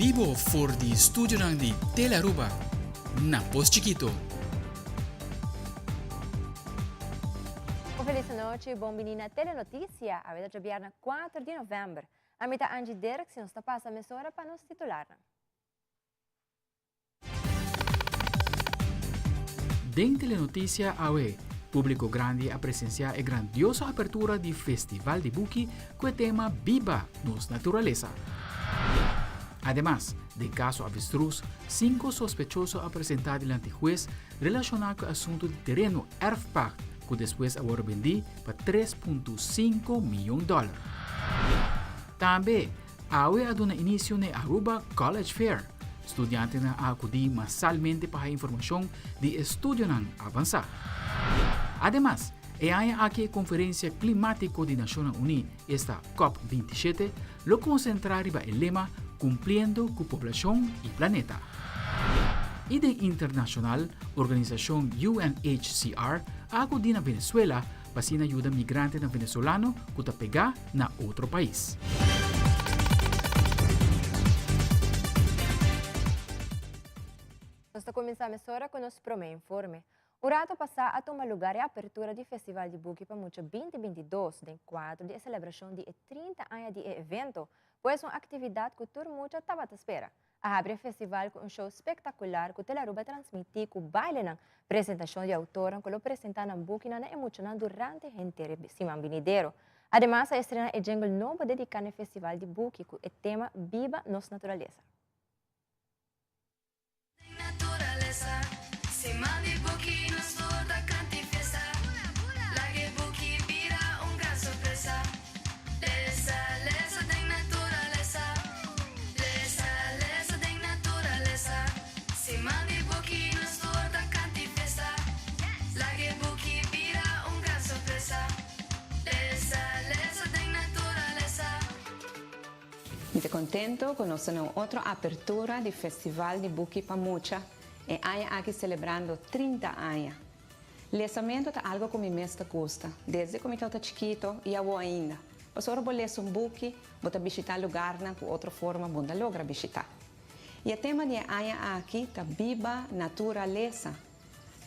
bibo for di studionan di Telearuba na Pos Chikito. Un felis anochi, bon bini na Telenoticia, awe ta djobièrnè 4 di novèmber. Ami ta Angie Dirks i nos ta pasa mesora pa nos titularnan. Den Telenoticia awe, publico grandi a presencia e grandioso apertura di Festival di Buki cu e tema Biba nos Naturalesa. Ademas, den caso Avestruz, cinco sospechoso a presenta dilanti huez relaciona cu e asunto di tereno erfpacht cu despues a worde bendi pa 3.5 miyon dollar. Tambe, Awe a duna inicio n'e Aruba College Fair. Studiantenan a acudi masalmente pa haya informacion di e studionan avansa. Ademas, e aña aki e Conferencia Climatico di Nacionnan Uni, esta cop 27, lo concentra riba e lema Cumpliendo cu Poblacion y Planeta. Y den internacional, organisacion UNHCR a acudi na Venezuela pa asina yuda migrantenan venezolano ku ta pegá na otro pais. Nos ta kuminsá mesora ku nos promé informe. Un rato pasá a tuma lugar e apertura di Festival di Buki pa Mucha 2022 den kuadro di e selebrashon di e 30 aña di e evento, pues un aktividat ku tur mucha tabata spera. A habri e festival ku un show spektakular ku Telaruba a transmití ku bailenan, presentashon di outornan ku lo presentá nan bukinan na e muchanan durante henter e siman binidero. Ademas a estrená e jingle nobo dediká na e festival di buki ku e tema Biba nos naturalesa. Mi ta contento cu nos ta na un otro apertura di Festival di Buki pa Mucha, e aña aki celebrando 30 aña. Lesamento ta algo cu mi mes ta gusta, desde cu mi tabata chikito y awo ainda. Pasobra ora bo lesa un buki, bo ta bishita lugarnan cu otro forma bo no ta logra bishita. Y e tema di e aña aki ta Biba Naturalesa.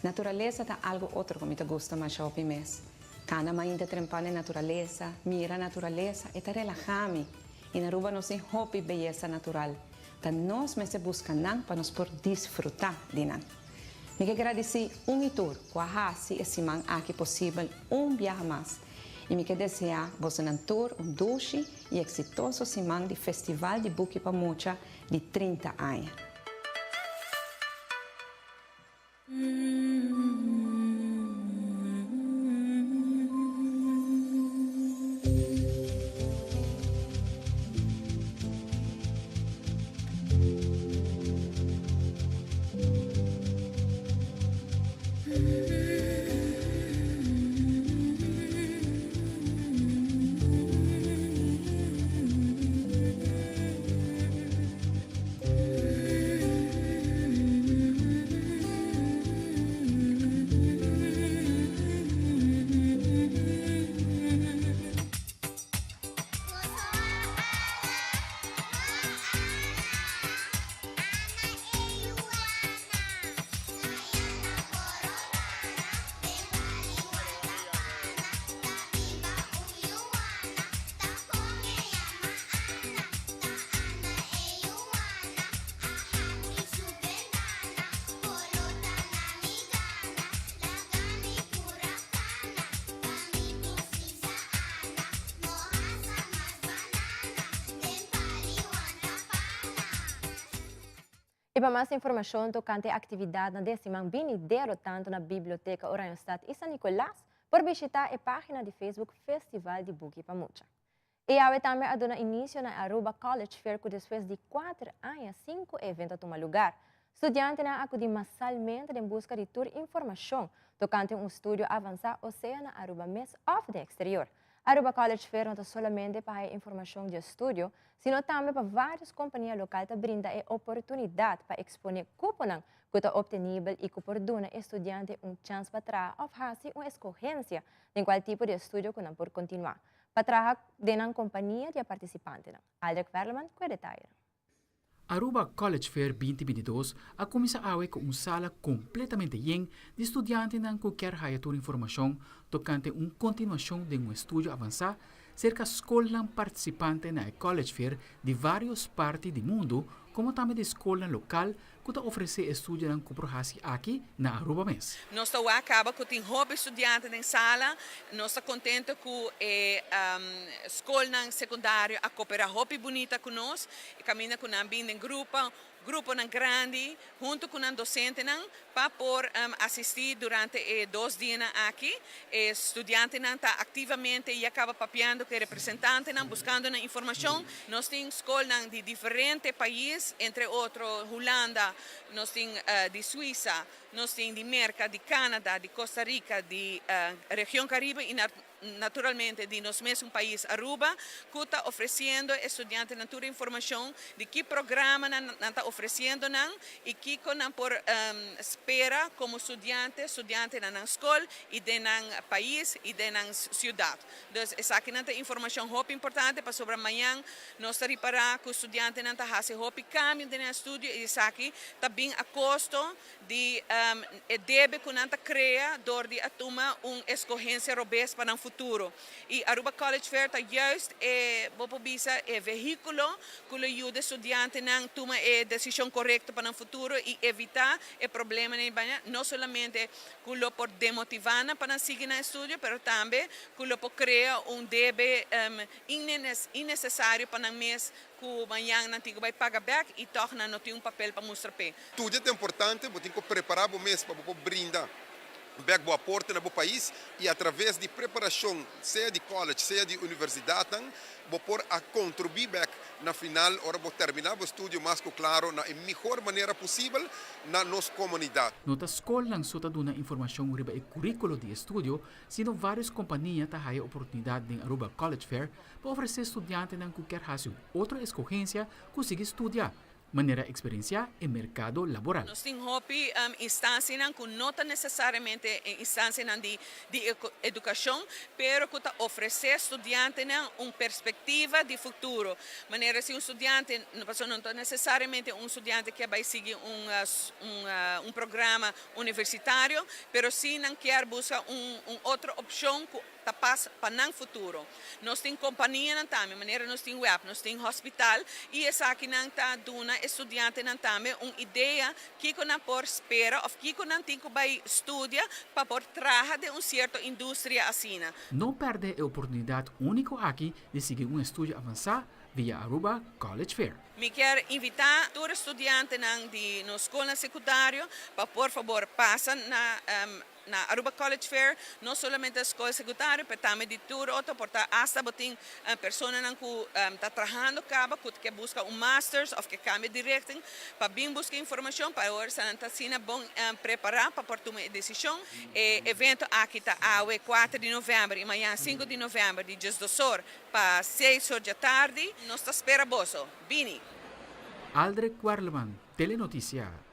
Naturalesa ta algo otro cu mi ta gusta masha hopi mes. Cana mainta trempa na e naturalesa, mira naturalesa, e ta relaha mi. Y na Aruba nos tin hopi beyesa natural. Ta nos mester busca nan pa nos por disfruta di nan. Mi ke gradisí un i tur ku a hasi e siman aki posibel un biaha mas i mi ke deseá bosonan tur un dushi i eksitoso siman di Festival di Buki pa Mucha di 30 aña. I pa mas informashon tokante e aktividatnan den siman binidero tantu na Biblioteka Oranjestad i San Nicolas, por bishitá e página di Facebook Festival di Buki pa Mucha. I awe tambe a duna inisio na e Aruba College Fair ku despues di kuater aña sin ku e evento a tuma lugar. Studiantenan a akudí masalmente den buska di tur informashon tokante un studio avansá o sea na Aruba mes òf den eksterior. Aruba College Fair no ta solamente pa haya informashon di e studio, sino tambe pa vários kompania lokal ta brinda e oportunidat pa eksponé kuponan ku ta optenibel i ku por duna e studiante un chans pa traha òf hasi un eskohensia den kual tipo di estudio ku nan por kontinuá pa traha den nan kompania di e partisipantenan. Aldrich Werleman ku e detayenan. Aruba College Fair 2022 a cuminsa awe cu un sala completamente yen di studiantenan cu kier haya tur informacion tocante un continuacion di un estudio avansa cerca scolnan participante na e College Fair di varios parti di mundo, como tambe di scolnan local cu ta ofrece estudionan cu por haci aki na Aruba mes. Nos ta caba cu tin hopi studiante den sala, nos ta contento cu e scolnan secundario a coopera hopi bunita cu nos, y caminda cu nan bin den grupo, gruponan grandi, hunto cu nan docentenan, pa por asisti durante e 2 dianan aki. E studiantenan ta activamente y a caba papiando cu e representantenan, buscando nan informacion. Nos tin scolnan di diferente pais, entre otro Hulanda, nos tin di Suiza, nos tin di Merca, di Canada, di Costa Rica, di region Caribe y naturalmente di nos mes pais Aruba, cu ta ofreciendo studiantenan tur informacion di ki programa nan ta ofreciendo nan y kico nan por spera como studiante na scol y den nan pais y den nan ciudad. Dus esaki ta informacion hopi importante pasobra mañan nos ta ripara cu studiantenan ta haci hopi cambio den estudio y esaki tambe a costo di e debe cu nan ta crea door di a tuma un escogencia robes pa e futuro. Y Aruba College Fair ta juist e, bo por bisa, e vehiculo cu ta yuda studiantenan tuma e decision corecto pa e futuro y evita e problema, no solamente cu lo por demotiva pa nan sigui na estudio, pero tambe cu lo por crea un debe innecesario pa nan mes cu mañan nan tin cu bay paga back y toch nan no tin un papel pa mustra pe. Tur ta importante, bo tin cu prepara bo mes pa brinda back bo aporte na pais y atraves di preparacion, sea di college, sea di universidad, bo por a contribui back na final, ora bo termina e estudio, mas claro, na mihor manera posibel na nos comunidad. No ta scolnan so ta duna informacion riba e curiculo di estudio, sino varios compania ta haya oportunidad den Aruba College Fair pa ofrece studiantenan cu kier haci otro escogencia cu sigui studia, manera experiencia den mercado laboral. Nos tin hopi instancianan cu no ta necesariamente instancianan di educacion, pero cu ta ofrece studiantenan un perspectiva di futuro. Manera si un studiante, no ta necesariamente un studiante cu bay sigui un programa universitario, pero si nan kier busca un otro opcion cu ta pas pa nan futuro. Nos tin companianan tambe, manera nos tin web, nos tin hospital y esakinan ta duna studiantenan tambe un idea kico nan por spera of kico nan tin cu bay studia pa por traha den un cierto industria asina. No perde e oportunidad unico aki di sigui un estudio avansa via Aruba College Fair. Mi kier invita tur studiantenan di nos scol secundario pa por fabor pasa na Aruba College Fair, no solamente scol secundario, pero tambe di tur otro, por ta hasta bo tin personanan cu ta trahando caba, cu kier busca un masters of kier cambia di richting, pa bin busca informacion, pa ora nan ta asina bon prepara pa por tuma decision. E evento aki ta awe 4 di november y mañan 5 di november, di 12 or pa 6 or di atardi. Nos ta spera boso. Bini. Aldrich Werleman, Telenoticia.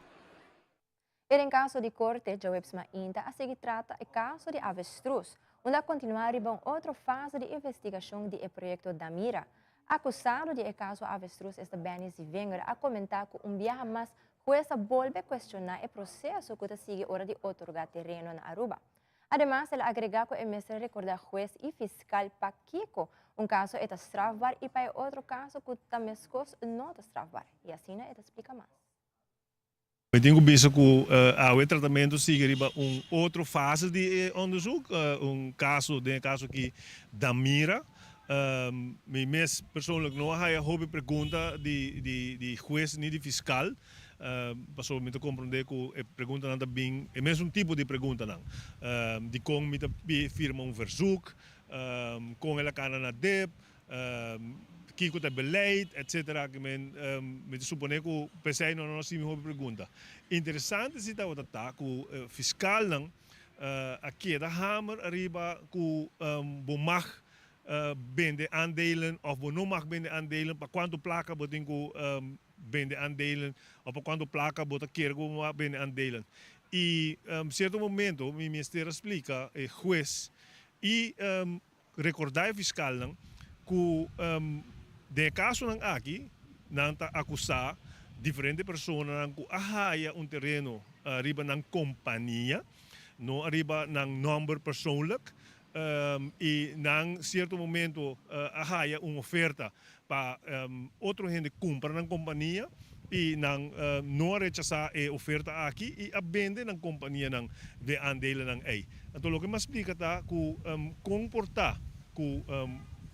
Y den caso di corte, diahuebs mainta a sigui trata e caso di Avestruz, unda a continua riba un otro fase di investigacion di e proyecto Damira. Acusado di e caso Avestruz, esta Benny Zievinger, a comenta cu un biaha mas hues a bolbe cuestiona e proceso cu ta sigui ora di otorga tereno na Aruba. Ademas, el a agrega cu e mester recorda hues y fiscal pakico un caso ta strafbaar y pa otro caso cu tambe no ta strafbaar. Y asina el a splica mas. Mi tin cu bisa cu e tratamento sigui riba un otro fase di onderzoek, un caso, den caso aki Damira. Mi mes persoonlijk no a haya hopi pregunta di hues ni di fiscal. Paso mi ta comprende cu e preguntanan ta bin, e mesun tipo di preguntanan. Di con mi ta firma un verzoek, con el a cana na DIP, kico ta beleid, etc. Kiermen, mi ta supone cu p'esey no a mi hopi pregunta. Interesante si ta ta cu fiscalnan a keda hamer ariba cu bo mag bende aandelen of bo no mag bende aandelen, pa cuanto placa bo tin cu bende aandelen of pa cuanto placa bo ta kier cu bo bende aandelen. Y cierto momento mi mester a splica e hues y recorda e fiscalnan cu den casonan aki nan ta acusa. diferente personanan ku a haya un tereno riba nan kompania, no ariba nan nòmber persoonlijk, i nan sierto momento a haya un oferta pa otro hende kumpra nan kompania i nan no a rechasá e oferta aki i a bende nan kompanianan den aandelennan ei. Anto loke mi a splika ta ku kon por ta ku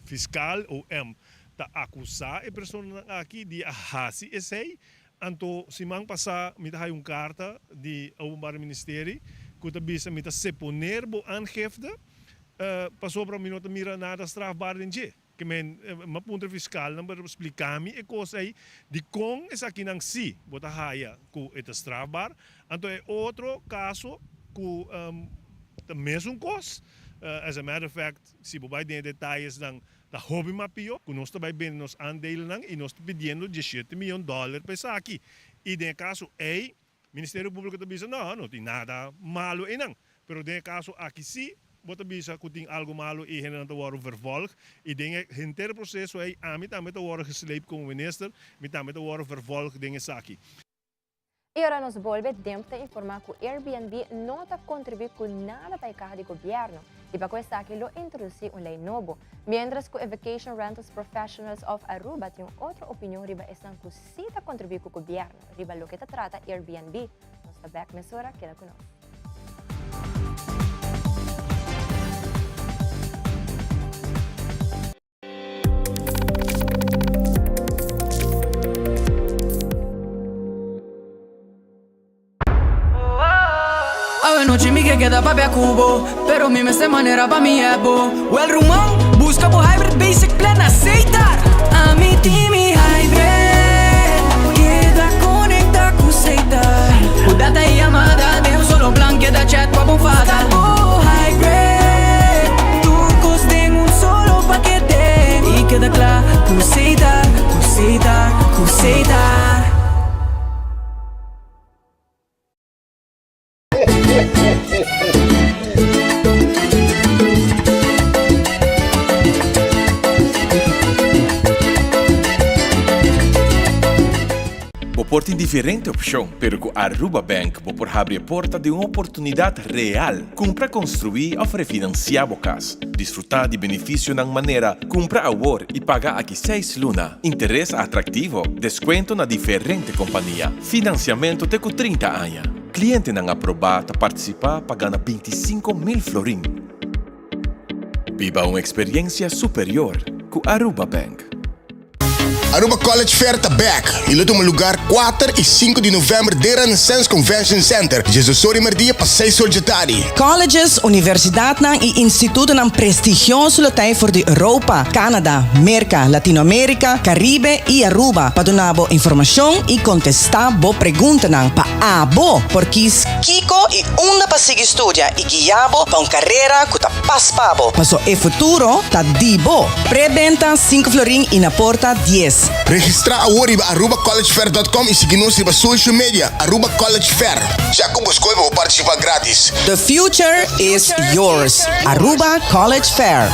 fiskal OM ta akusá e personanan aki di a hasi esei, anto siman pasá mi ta haya un karta di Openbare Ministerie ku ta bisa mi ta seponer bo aangifte pasobra mi no ta mira nada strafbaar den dje. Ke men, m'a puntra fiskalnan pa splika mi e kos ei, dikon esakinan si bo ta haya ku e ta strafbaar, anto e otro kaso ku ta mesun kos, as a matter of fact, si bo bai den e detayesnan ta hopi mas pió, ku nos ta bai bende nos aandelennan i nos ta pidiendo diesshete miyon dòler pa esaki, i den e kaso ei Ministerio Públiko ta bisa, No, no tin nada malu einan. Pero den e kaso aki sí bo ta bisa ku tin algu malu i hendenan ta wòrdu vervolg. I den e henter proseso ei ami tambe ta wòrdu gesleep komo minister, mi tambe ta wòrdu vervolg den esaki. I ora nos bolbe, Demp ta informá ku Airbnb no ta kontribuí ku nada pa e kaha di gobièrnu i pa ku esaki lo introdusí un lei nobo. Miéntras ku e Vacation Rentals Professionals of Aruba tin un otro opinion riba esnan ku sí ta kontribuí ku gobièrnu. Riba loke ta trata Airbnb. Nos ta bek mesora, keda ku nos. Awe nochi mi ke keda papia ku bo Pero mi mester manera pa mi ebo Wel ruman, buska bo hybrid basic plan na Setar Ami tin mi hybrid Keda konekta ku Setar Ku data i yamada den un solo plan Keda chat pa bo fada Buska bo hybrid Tur kos den un solo pakete I keda kla ku Setar, ku Setar, ku Setar. Bo por tin diferente opcion, pero cu Aruba Bank bo por habri e porta di un oportunidad real. Cumpra, construi of refinancia bo cas. Disfruta di beneficionan manera cumpra awor y paga aki seis luna, interes atractivo, descuento na diferente compania. Financiamento te cu 30 aña. Clientenan aproba ta participa pa gana 25,000 florin. Biba un experiencia superior cu Aruba Bank. Aruba College Fair ta bek y lo tuma lugar kuater y sinku di november den Renaissance Convention Center, diesdos or di merdia pa seis or djatardi. Colleges, universidadnan y institutonan prestigioso lo ta ei for di Europa, Canada, Merca, Latinoamerica, Caribe y Aruba pa duna bo informacion y contesta bo preguntanan pa abo por kies kico y unda pa sigui studia y guia bo pa un carera cu ta pas pa bo. Paso e futuro ta di bo. Pre-benta sinku florin y na porta dies. Registra awor riba arubacollegefair.com y sigui nos riba social media Aruba College Fair. Ya cu bo scohe pa bo participa gratis. The future is yours. Aruba College Fair.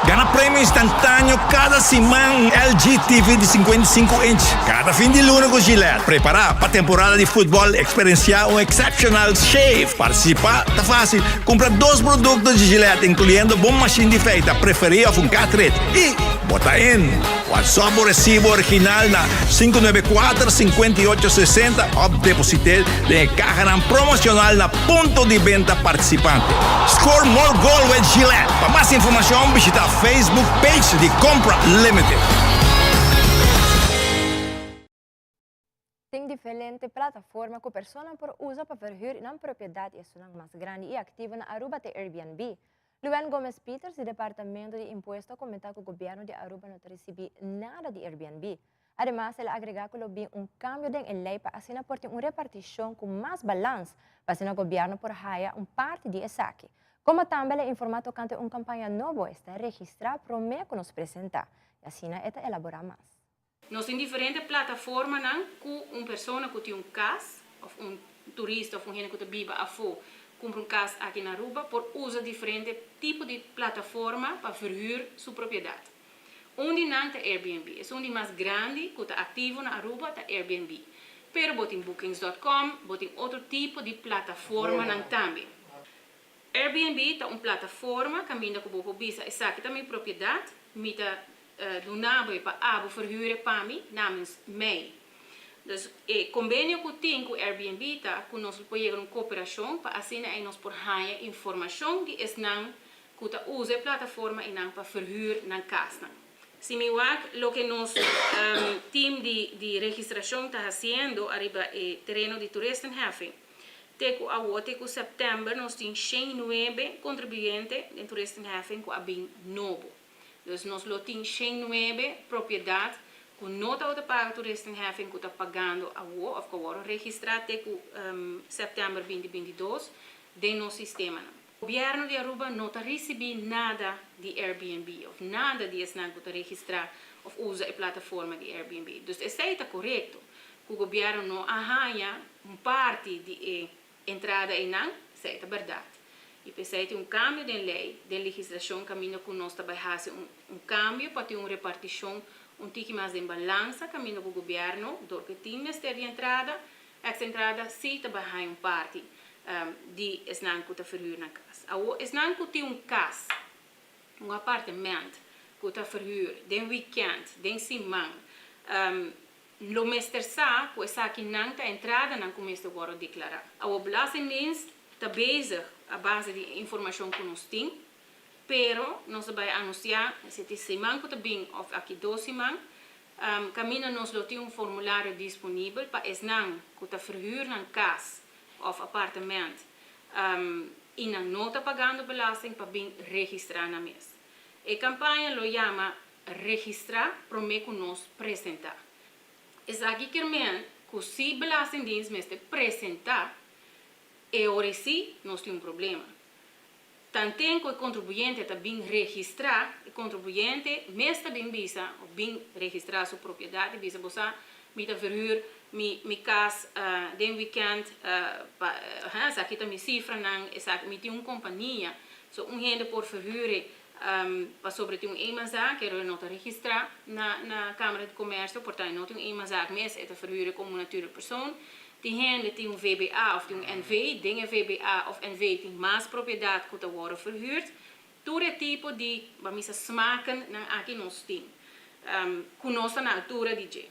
Gana premio instantáneo kada siman LG TV di 55 inch kada fin di luna ku Gillette. Prepará pa temporada di futbòl, eksperensiá un exceptional shave. Partisipá ta fásil, kumpra dos produkto di Gillette inkluyendo bo mashin di feita preferí òf un cartridge i bo ta in! WhatsApp bo resibo original na 594 58 60 òf deposit'é den e kahanan promoshonal na punto di benta partisipante. Score more goal with Gillette! Pa mas informashon bishita Facebook page di Compra Limited. Tin diferente plataforma ku personanan por usa pa verhuur nan propiedat i esunnan mas grandi i aktivo na Aruba ta Airbnb. Luan Gomez Pieters di Departamento di Impuesto a komentá ku gobièrnu di Aruba no ta risibí nada di Airbnb. Ademas el a agregá ku lo bin un kambio den e lei pa asina por tin un repartishon ku mas balans pa asina gobièrnu por haya un parti di esaki. Komo tambe el a informá tokante un kampaña nobo esta registrá promé ku nos presentá i asina e ta elaborá mas. Nos tin diferente plataformanan ku un persona ku tin un kas òf un turista òf un hende ku ta biba afó kumpra un kas aki na Aruba por usa diferente tipo di plataforma pa verhuur su propiedat. Un di nan ta Airbnb. Esun di mas grandi cu ta activo na Aruba ta Airbnb. Pero bo tin bookings.com, bo tin otro tipo di plataformanan tambe. Airbnb ta un plataforma caminda cu bo por bisa: "Esaki ta mi propiedad, mi ta duna bo pa abo verhuur pa mi namens mij." Dus e convenio cu tin cu Airbnb ta cu nos por yega na un cooperacion pa asina ey nos por haya informacion di esnan cu ta usa e plataforma y nan pa verhuur nan casnan. Si mi wak loke nos team di registracion ta haciendo ariba e tereno di toeristenheffing, te cu awo, te cu september, nos tin 109 contribuyente den toeristenheffing cu a bin nobo. Dus nos lo tin 109 propiedad cu no ta paga toeristenheffing cu ta pagando awo of cu a registra te cu september 2022 den nos sistema. Gobierno di Aruba no ta ricibi nada di Airbnb of nada di esnan cu ta registra of usa e plataforma di Airbnb. Dus esey ta corecto. Cu gobierno no a haya un parti di e entrada ey nan, esey ta berdad. Y p'esey tin un cambio di ley, di legislacion, caminda cu nos tambe haci un cambio pa tin un reparticion un tiki mas di balansa, caminda cu gobierno, door cu tin mester di entrada, extra entrada, si tambe un parti di esnan cu ta verhuur nan cas. Awo, esnan cu tin un cas, un apartamento cu ta verhuur, den weekend, den siman, lo mester sa cu esaki nan ta entrada nan cu mester wordo declara. Awo, Belastingdienst ta bezig a base di informacion cu nos tin, pero nos ta bay anuncia e siman cu ta bin of aki 2 siman, caminda nos lo tin un formulario disponibel pa esnan cu ta verhuur nan cas of apartamento y nan no ta pagando belasting pa bin registra nan mes. E campaña lo yama "Registra prome cu nos presenta". Esaki kiermen cu si Belastingdienst mester presenta, e ora si nos tin un problema. Tanten cu e contribuyente ta bin registra, e contribuyente mes ta bin bisa, of bin registra su propiedad, bisa: "Bo sa, mi ta verhuur mi cas den weekend, pa, esaki ta mi cifranan, esaki, mi tin un compania." So un hende por verhuur pa sobre tin un eenmanszaak, pero no ta registra na Camara di Comercio, portanto no tin un eenmanszaak mes, e ta verhuur como natuurlijk persoon. Tin hende tin un VBA of tin un NV, den VBA of NV tin mas propiedad cu ta wordo verhuurd. Tur tipo di, ban bisa, smaken nan aki nos tin. Cu nos ta na altura di dje.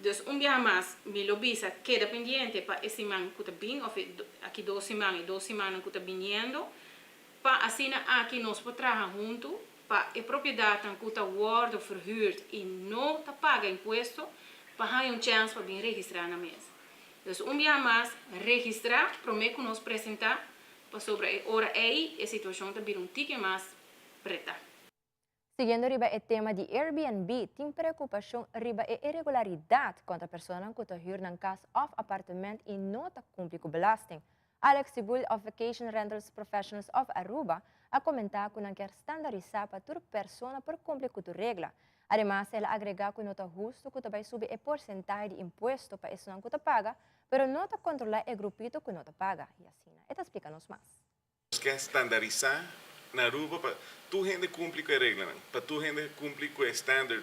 Dus un biaha mas, mi lo bisa, keda pendiente pa e siman cu ta bin, of aki 2 siman y 2 siman cu ta biniendo, pa asina aki nos por traha hunto, pa e propiedad cu ta wordo verhuurd y no ta paga impuesto, pa haya un chance pa bin registra nan mes. Dus un biaha mas, registra, prome cu nos presenta, pasobra e ora ey e situacion ta bira un tiki mas preta. Siguiendo riba e tema di Airbnb, tin preocupacion riba e irregularidad contra persona cu ta huur nan cas of apartamento y no ta cumpli cu belasting. Alex Sibul of Vacation Rentals Professionals of Aruba a comenta cu nan kier standardisa pa tur persona por cumpli cu e regla. Ademas, el a agrega cu no ta husto cu tambe subi e porcentahe di impuesto pa esnan cu ta paga, pero no ta controla e grupito cu no ta paga. Y asina, e ta splica nos mas. Nos kier standardisa na Aruba pa tur hende cumpli cu e regla, pa tur hende cumpli cu e standard.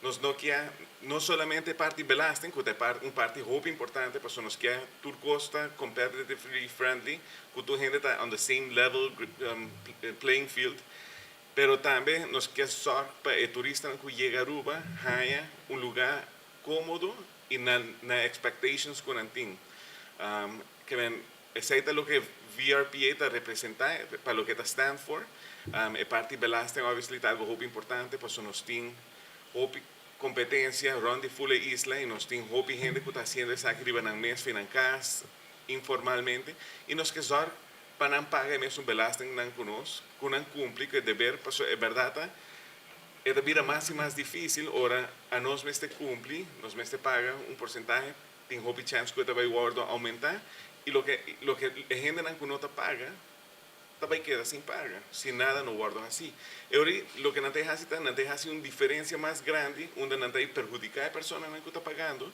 Nos no kier no solamente parti belasting, cu ta un parti hopi importante, pa nos kier tur cos ta competitively friendly, cu tur hende ta on the same level playing field, pero tambe nos kier zorg pa e turista cu yega Aruba haya un lugar comodo y na expectations cu nan tin. Kiermen, esey ta loke VRPA ta representa, pa loke ta stand for. E parti belasting, obviously, ta algo hopi importante, pasobra nos tin hopi competencia rond di full isla y nos tin hopi hende cu ta haciendo esaki riba nan mes, na cas, informalmente, y nos kier zorg pa nan paga mes un belasting nan cu nos, cu nan cumpli cu e deber, pasobra e berdad ta, e ta bira mas y mas dificil ora a nos mester cumpli, nos mester paga un porcentahe, tin hopi chance cu ta bay wordo aumenta, y loke e hende nan cu no ta paga, ta bay keda sin paga, si nada no wordo haci. Y ora, loke nan ta haci ta, nan ta haci un diferencia mas grandi, unda nan ta perhudica e persona nan cu ta pagando,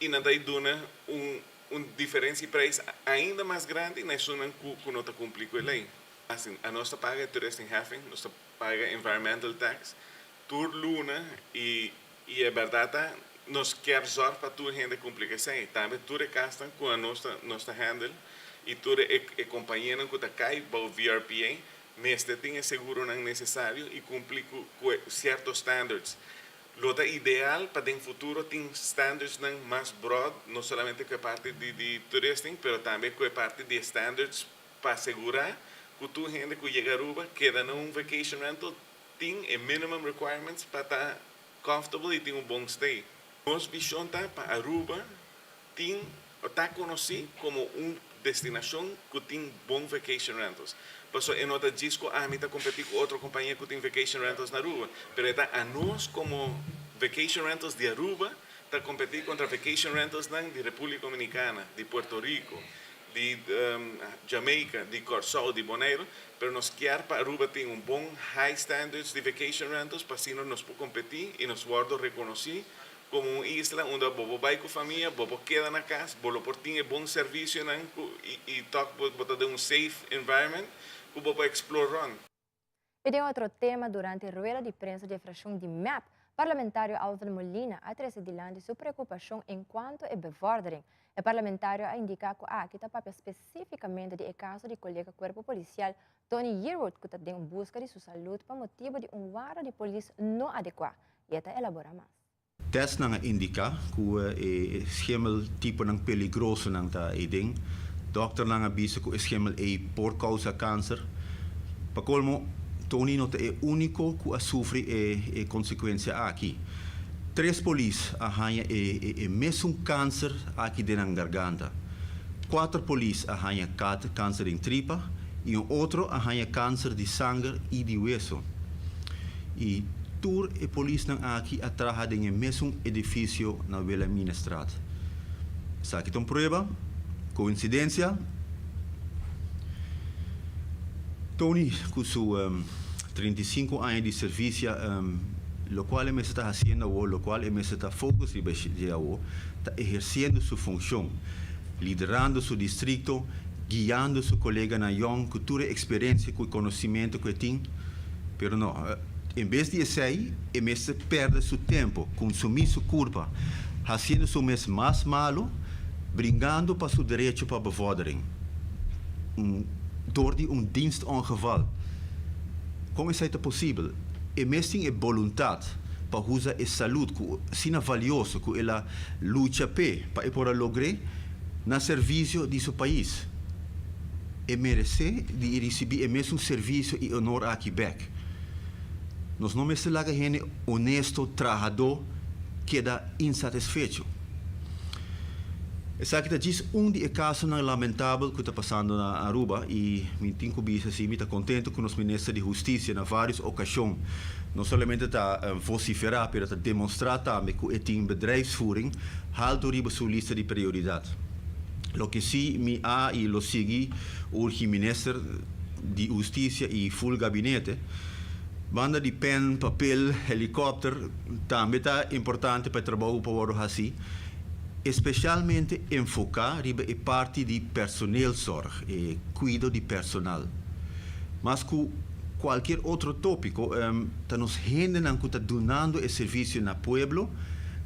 y nan ta duna un diferencia di prijs ainda mas grandi na esunnan cu no ta cumpli cu e ley. Asina, nos ta paga toeristenheffing, nos ta paga environmental tax. Tur luna y y e berdad ta nos kier zorg pa tur hende cumpli cu esey. Tambe tur e casnan cu anos ta nos ta handle y tur e e compañianan cu ta cay bao VRPA mester tin e seguronan necesario y cumpli cu cu e cierto standards. Lo ta ideal pa den futuro tin standardsnan mas broad no solamente cu e parti di di toeristing pero tambe cu e parti di e standards pa asegura cu tur hende cu yega Aruba keda na un vacation rental tin e minimum requirements pa ta comfortable y tin un bon stay. Nos vision ta pa Aruba tin o ta conoci como un destinacion cu tin bon vacation rentals. Pasobra e no ta djis cu ami ta competi cu otro compania cu tin vacation rentals na Aruba, pero e ta anos como vacation rentals di Aruba ta competi contra vacation rentalsnan di Republica Dominicana, di Puerto Rico, di Jamaica, di Kòrsou, di Boneiru, pero nos kier pa Aruba tin un bon high standards di vacation rentals pa asina nos por competi y nos wordo reconoci como un isla unda bo por bay cu famia, bo por keda na cas, bo lo por tin e bon servicionan cu y toch bo ta den un safe environment cu bo por explore rond. I den otro tema, durante rueda di prensa di e fraccion di mep, parlamentario Alvin Molina a trece dilanti su preocupacion encuanto e bevordering. E parlamentario a indica cu aki ta papia specificamente di e caso di colega cuerpo policial Tony Yearwood cu ta den busca di su salud pa motibo di un warda di polis no adecua y e ta elabora mas. Testnan a indiká ku e schimmel tiponan peligrosonan ta eiden. Dòkternan a bisa ku e schimmel ei por kousa kanser. Pa kolmo, Tony no ta e úniko ku a sufri e konsekuensia aki. Tres polis a haña e mesun kanser aki den nan garganta. Kuater polis a haña kanser den tripa i un otro a haña kanser di sanger i di weso. I tur e polisnan aki a traha den e mesun edifisio na Wilhelminastraat. Esaki ta un prueba? Koinsidensia? Tony ku su 35 aña di servisia, lokual e mester ta hasiendo awor, lokual e mester ta focus riba dje awor, ta ehersiendo su funshon, liderando su distrikto, guiando su koleganan yòn ku tur e eksperensia ku e konosimento ku e tin. Pero no, en bes di esei, e mester perde su tempu, kunsumí su kurpa, hasiendo su mes mas malu, bringando pa su derecho pa bevordering, un dor di un dienstongeval. Kon esei ta posibel? E mes tin e boluntat pa usa e salud ku asina valioso ku el a lucha p'e pa e por a logr'é na servisio di su pais. E meresé di risibí e mesun servisio i onor aki bèk. Nos no mester laga hende onesto, trahadó, keda insatisfecho. Esaki ta djis un di e kasonan lamentabel ku ta pasando na Aruba i mi tin ku bisa si mi ta kontento ku nos minister di Hustisia na vários okashon no solamente ta vosiferá pero ta demonstrá tambe ku e tin bedrijfsvoering haltu riba su lista di prioridat. Loke si mi a y lo sigui urgi Minister di Husticia y full Gabinete, banda di pen, papel, helicopter tambe ta importante pa e trabou pa wordo haci, especialmente enfoca riba e parti di personeelzorg, e cuido di personal. Mas cu cualkier otro topico, ta nos hendenan cu ta dunando e servicio na pueblo,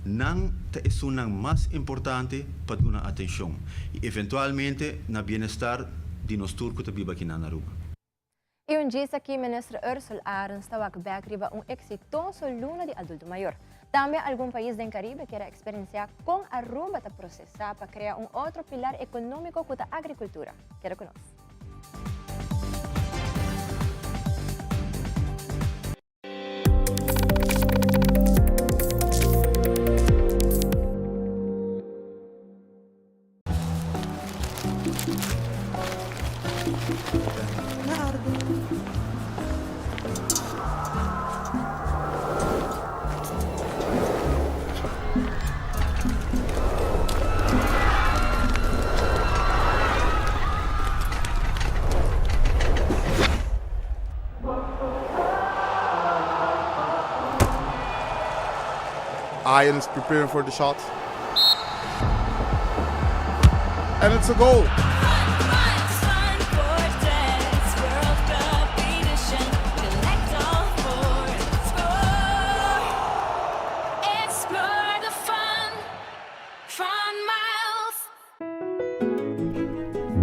nan ta esunnan mas importante pa duna atencion y eventualmente na bienestar di nos tur cu ta biba aki na Aruba. Y un djis aki Minister Ursell Arends ta wak bek riba un exitoso luna di adulto mayor. Tambe algun pais den Caribe kier a experiencia con Aruba ta procesa pa crea un otro pilar economico cu ta agricultura. Keda cu nos. Ian is preparing for the shot. And it's a goal.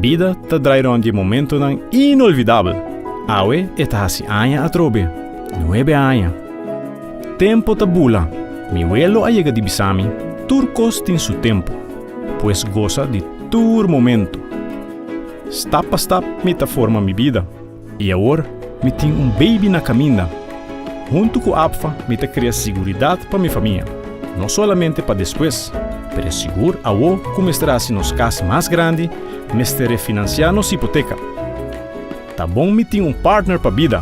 Bida ta drai rond di e momentonan inolvidabel. Awe e ta hasi aña atrobe. Nuebe aña. Tempo ta bula. Mi welo a yega di bisa mi, tur kos tin su tempo. Pues gosa di tur momento. Stap pa stap mi ta forma mi bida. I awor mi tin un baby na kaminda. Huntu ku APFA mi ta krea siguridat pa mi famia, no solamente pa despues, pero sigur awo ku mester hasi nos kas mas grandi, mester refinansiá nos hipoteka. Ta bon mi tin un partner pa bida.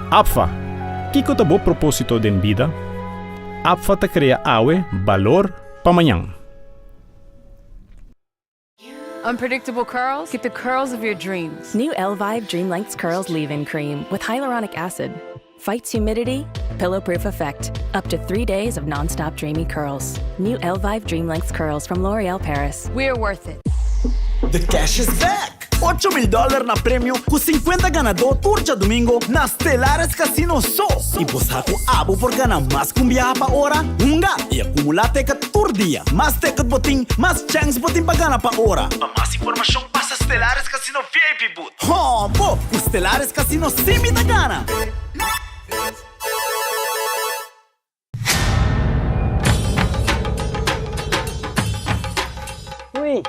APFA! Kiko ta bo propósito den bida? APFA ta krea awe balor pa mañan. Unpredictable curls? Get the curls of your dreams. New Elvive Dream Lengths Curls Leave-In Cream with hyaluronic acid. Fights humidity, pillow-proof effect. Up to three days of non-stop dreamy curls. New Elvive Dream Lengths Curls from L'Oreal Paris. We're worth it. The cash is back! 8000 dollar na premio ku 50 ganadó tur djadumingo na Stellaris Casino so! I bo sa ku abo por gana mas ku un biaha pa ora? Hunga i akumulá teket tur dia! Mas teket bo tin, mas chèns bo tin pa gana pa ora! Pa mas informashon pasa Stellaris Casino VIP booth. Hò bo! Ku Stellaris Casino sí mi ta gana! Ui.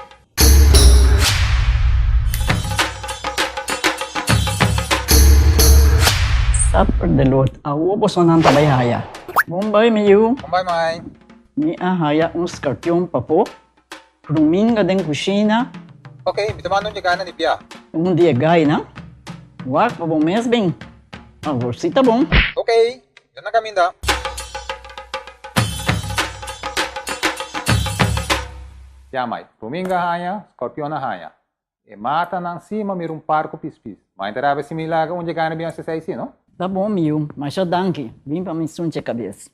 Supper de lot. Awo bosonan ta bai haya. Bon bai mi yu. Bon bai mai. Mi a haya un skarpion papo. Ruminga den kushina. Ok, mi ta manda un yegana di bia. Un di e gainan. Wak pa bo mes bin. Awor si ta bon. Ok, mi ta na kaminda. Ya mai, ruminga haña, skorpion a haña. E matanan si ma mira un par ku pispis. Mai ta rabia si mi laga un yegana bin hasi esei si, no? Ta bon mi yu, masha danki. Bin pa mi sunche kabes.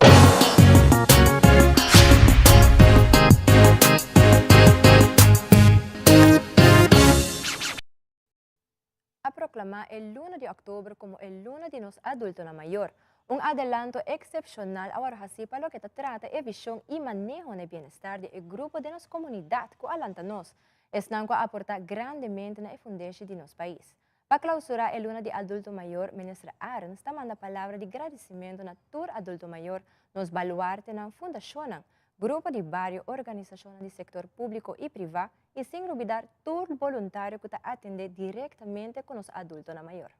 A proklamá e luna di òktober komo e luna di nos adultonan mayor. Un adelanto eksepshonal a wòrdu hasí pa loke ta trata e vishon i maneho na e bienestar di e grupo den nos komunidat ku a lanta nos, esnan ku a aportá grandemente na e fundeshi di nos pais. Pa klausurá e luna di adulto mayor, Minister Arends ta manda palabra di gradisimentu na tur adulto mayor, nos baluartenan, fundashonnan, grupo di bario, organisashonnan di sektor públiko i privá i sin lubidar tur boluntario ku ta atendé direktamente ku nos adultonan mayor.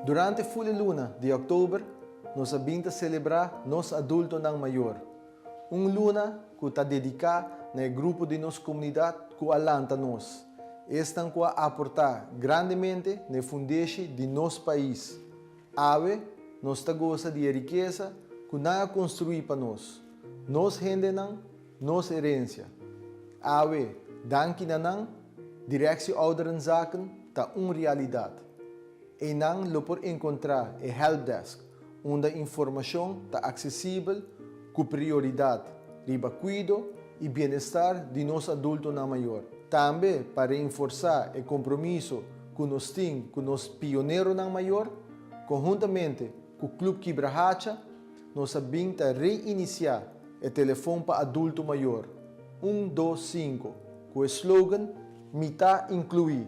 Durante fule luna di òktober nos a bin ta selebrá nos adultonan mayor. Un luna ku ta dediká na e grupo di nos komunidat ku a lanta nos, esnan ku a aportá grandemente na e fundeshi di nos pais. Awe nos ta gosa di e rikesa ku nan a konstruí pa nos, nos hendenan, nos herensia. Awe, danki na nan, Directie Ouderenzaken ta un realidat. Einan lo por enkontrá e helpdesk, unda informashon ta aksesibel ku prioridat riba kuido i bienestar di nos adultonan mayor. Tambe pa reinforsá e kompromiso ku nos tin ku nos pioneronan mayor, konhuntamente ku Club Kibrahacha nos a bin ta reinisiá e telefon pa adulto mayor, 125, ku e slogan Mi ta inkluí,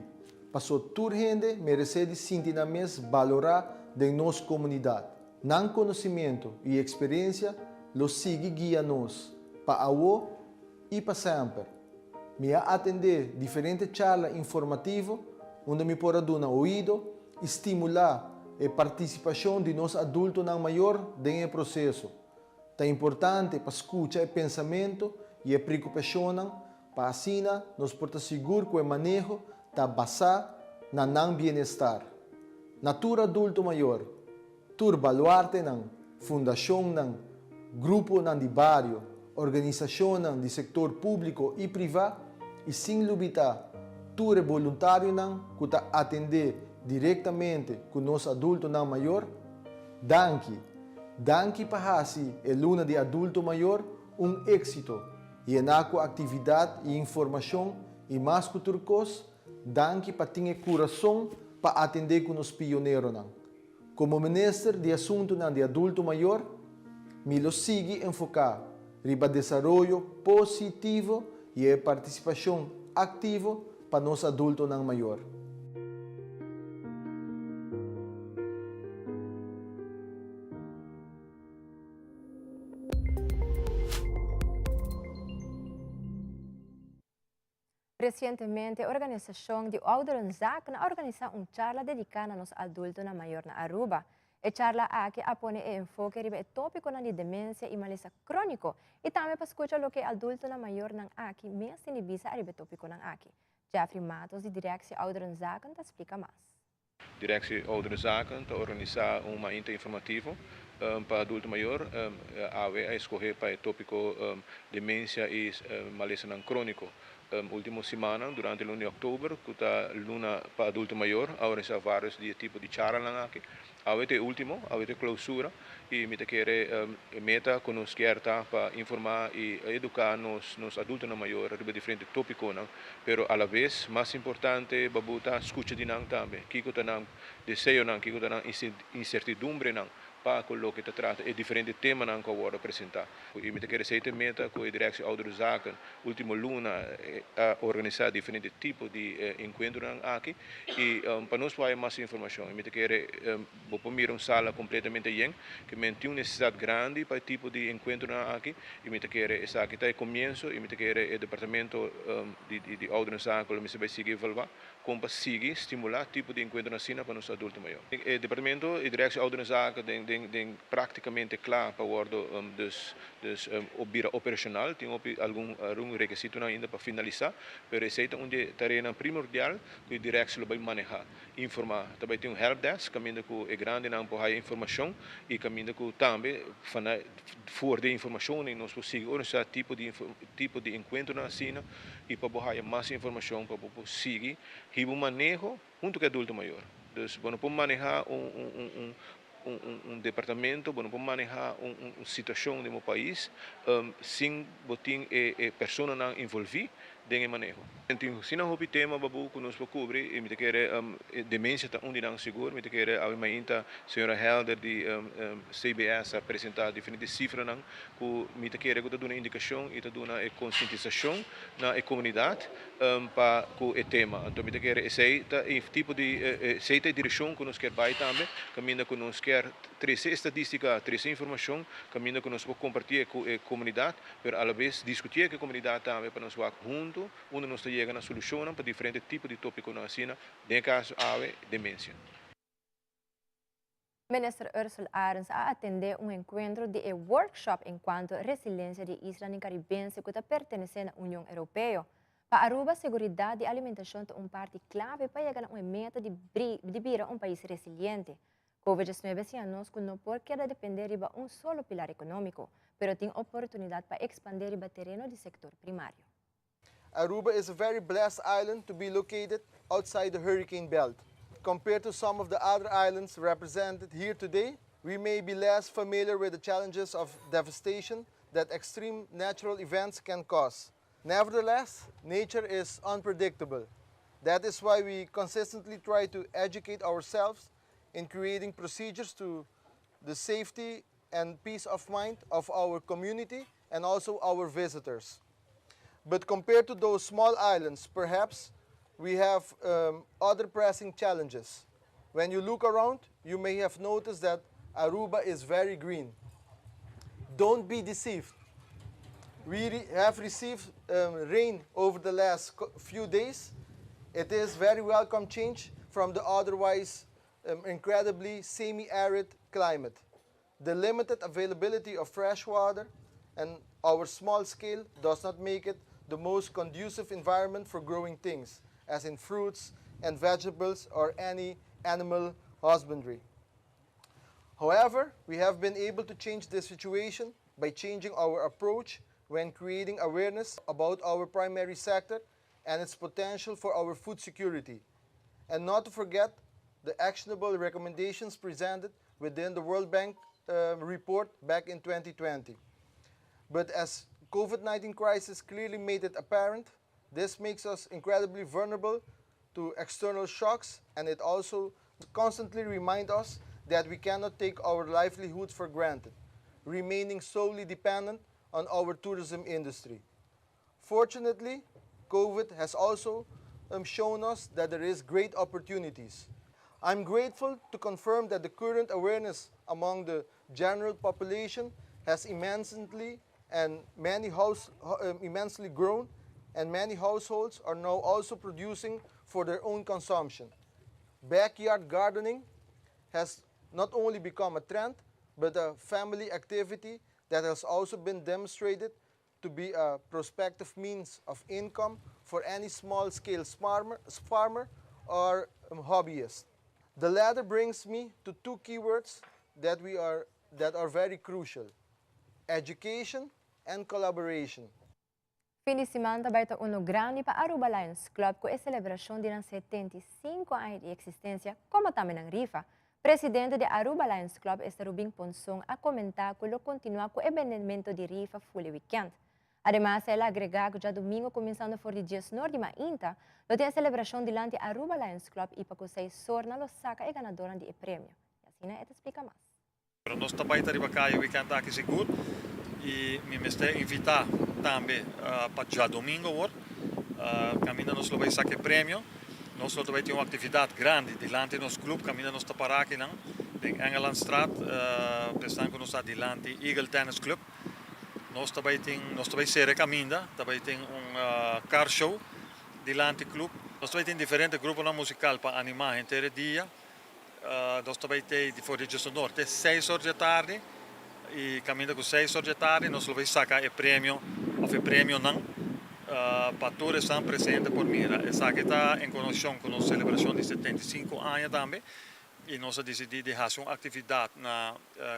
paso tur hende meresé di sinti nan mes balorá den nos komunidat. Nan konosimiento i eksperensia lo sigui guia nos, pa awo i pa semper. Mi a atendé diferente charla informativo unda mi por a duna oido i stimulá e partisipashon di nos adultonan mayor den e proseso. Ta importante pa skucha e pensamentu i e preokupashonnan pa asina nos por ta sigur ku e maneho ta basá na nan bienestar. Na tur adulto mayor, tur baluartenan, fundashonnan, gruponan di bario, organisashonnan di sektor públiko i privá i sin lubitá tur e boluntarionan ku ta atendé direktamente ku nos adultonan mayor, danki! Danki pa hasi e Luna di Adulto Mayor un éksito, yená ku aktividat i informashon i mas ku tur kos, danki pa tin e kurason pa atendé ku nos pioneronan. Komo Minister di Asuntunan di Adulto Mayor, mi lo sigui enfoká riba desaroyo positivo i e partisipashon aktivo pa nos adultonan mayor. Recientemente organisacion di Ouderenzaken a organisa un charla dedica na nos adultonan mayor na Aruba. E charla aki a pone e enfoke riba e topiconan di demencia y malesa cronico y tambe pa scucha loke e adultonan mayornan aki mes tin di bisa ariba e topiconan aki. Jeffrey Matos di Directie Ouderenzaken ta splica mas. Directie Ouderenzaken ta organisa un mainta informativo pa adulto mayor. Awe a escoge pa e topico demencia y malesanan cronico. Ultimo simannan durante luna di october cu ta luna pa adulto mayor a organisa varios di e tipo di charlanan aki. Awe ta e ultimo, awe ta e clausura y mi ta kere e meta cu nos kier ta pa informa y educa nos nos adultonan mayor riba diferente topiconan, pero alabes mas importante babu ta scucha di nan tambe, kico ta nan deseonan, kico ta nan incertidumbrenan pa cu loke ta trata e diferente temanan cu a wordo presenta. Y mi ta kere esey ta e meta cu e Directie Oudere Zaken ultimo luna a organisa diferente tipo di encuentronan aki y pa nos por haya mas informacion. Y mi ta kere bo por mira un sala completamente yen, ke men tin un necesidad grandi pa e tipo di encuentronan aki y mi ta kere esaki ta e comienzo y mi ta kere e departamento di Ouderenzaken lo mester bay sigui evalua. Kon pa sigui stimulá tipo di enkuentronan asina pa nos adulto mayor. E departamento y Directie Ouderenzaken den den den práktikamente kla pa wòrdu dus dus bira operashonal. Tin hopi algun algun rekisitonan ainda pa finalisá, pero esei ta un di e tareanan primordial ku e Directie lo bai manehá, informá. Ta bai tin un helpdesk kaminda ku e grandinan por haya informashon y kaminda ku tambe for di e informashonnan nos por sigui organisá tipo di tipo di enkuentronan asina. y pa bo haya mas informacion pa bo por sigui hiba un maneho hunto cu e adulto mayor. Dus bo no por maneha un un un un departamento, bo no por maneha un un situacion den bo pais sin bo tin e e personanan envolvi den e maneho. Tin asina hopi tema babu cu nos por cubri y mi ta kere demencia ta un di nan sigur. Mi ta kere awe mainta señora Helder di CBS a presenta diferente cifranan ku mi ta kere ku ta duna indikashon i ta duna e konsientisashon na e komunidat pa ku e tema. Anto mi ta kere esei ta e tipo di esei ta e direkshon ku nos kier bai tambe, kaminda ku nos kier trese e stadistika, trese informashon, kaminda ku nos por kompartié ku e komunidat, pero alabes diskutié ku e komunidat tambe pa nos wak huntu unda nos ta yega na solushonnan pa diferente tipo di topikonan asina, den e kaso awe demensia. Minister Ursell Arends a atendé un enkuentro di e workshop enkuanto resilensia di islanan karibense ku ta pertenesé na Union Europeo. Pa Aruba seguridat di alimentashon ta un parti klave pa yega na un e meta di di bira un pais resiliente. Covid diesnuebe a siña nos ku no por keda dependé riba un solo pilar ekonómiko, pero tin oportunidat pa ekspandé riba tereno di sektor primario. Aruba is a very blessed island to be located outside the hurricane belt. Compared to some of the other islands represented here today, we may be less familiar with the challenges of devastation that extreme natural events can cause. Nevertheless, nature is unpredictable. That is why we consistently try to educate ourselves in creating procedures to the safety and peace of mind of our community and also our visitors. But compared to those small islands, perhaps we have um, other pressing challenges. When you look around, you may have noticed that Aruba is very green. Don't be deceived. We re have received um, rain over the last few days. It is very welcome change from the otherwise um, incredibly semi-arid climate. The limited availability of fresh water and our small scale does not make it the most conducive environment for growing things, as in fruits and vegetables or any animal husbandry. However, we have been able to change this situation by changing our approach when creating awareness about our primary sector and its potential for our food security. And not to forget the actionable recommendations presented within the World Bank uh, report back in 2020. But as COVID-19 crisis clearly made it apparent, this makes us incredibly vulnerable to external shocks and it also constantly reminds us that we cannot take our livelihoods for granted, remaining solely dependent on our tourism industry. Fortunately, COVID has also shown us that there is great opportunities. I'm grateful to confirm that the current awareness among the general population has immensely and many house, immensely grown and many households are now also producing for their own consumption. Backyard gardening has not only become a trend, but a family activity that has also been demonstrated to be a prospective means of income for any small-scale farmer or hobbyist. The latter brings me to two keywords that are very crucial: education and collaboration. Fin di siman tambe ta un grandi pa Aruba Lions Club cu e celebracion di 75 aña di existencia, como tambe na rifa. Presidente di Aruba Lions Club, Esther Rubin Ponson, a comenta cu lo continua cu e evento di rifa full weekend. Ademas, el a agrega cu diadomingo, cuminsando for di 10 or di mainta, lo tin e celebracion dilanti Aruba Lions Club y pa cu 6 or lo saca e ganador di premio. Y asina e ta splica mas. Pero nos tambe ta riba caya weekend aki sigur y mi mester invita tambe pa diadomingo awor. Caminda nos lo bay saca premio. Nos lo bay tin un actividad grandi dilanti nos club, caminda nos ta para aki nan, den Engelandstraat, pensando cu nos ta dilanti Eagle Tennis Club. Nos tambe cera caminda, tambe tin un car show dilanti club. Nos tambe tin diferente grupo musical pa anima henter dia. Nos tambe tin for di norte 6 or di atardi y caminda cu 6 or di atardi nos lo bay saca e premio of e premio nan pa tur esnan presente por mira. Esaki ta en conexion cu nos celebracion di 75 aña tambe y nos a dicidi di haci un actividad na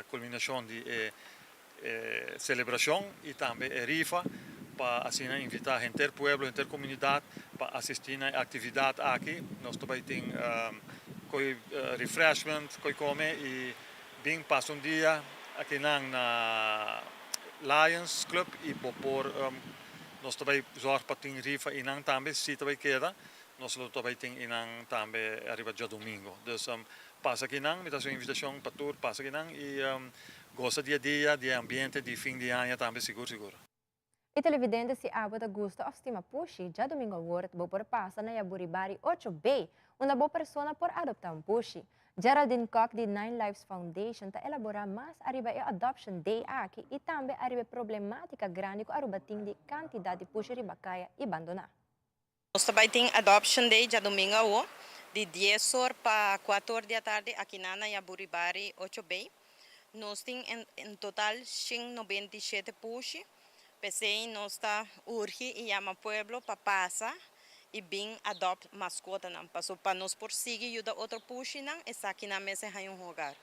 culminacion di celebracion y tambe e rifa pa asina invita henter pueblo, henter comunidad pa asisti na e actividad aki. Nos tambe tin coi refreshment, coi come y bin pasa un dia aki na Lions Club y por nos tambe zorg pa tin rifa y nan tambe si tambe keda nos lo tambe tin y nan tambe ariba diadomingo. Dus pasa aki nan, mi ta un invitacion pa tur, pasa aki nan y gosa dia dia, di ambiente di fin di aña tambe sigur sigur. Y televidente, si abo ta gusta of stima pushi, diadomingo awor bo por pasa na Jaburibari 8B, unda bo persona por adopta un pushi. Geraldine Koch di Nine Lives Foundation ta elabora mas ariba e Adoption Day aki y tambe ariba problematica grandi cu Aruba tin di cantidad di pushi riba caya y abandona. Nos tambe tin Adoption Day diadomingo awo, di 10 or pa 4 or di atardi aki na Jaburibari 8B. Nos tin en total 197 pushi. Pesey nos ta urgi y yama pueblo pa pasa y bin adopt mascota nan. Paso pa nos por sigui yuda otro pushi nan, esaki nan mester haya un hogar.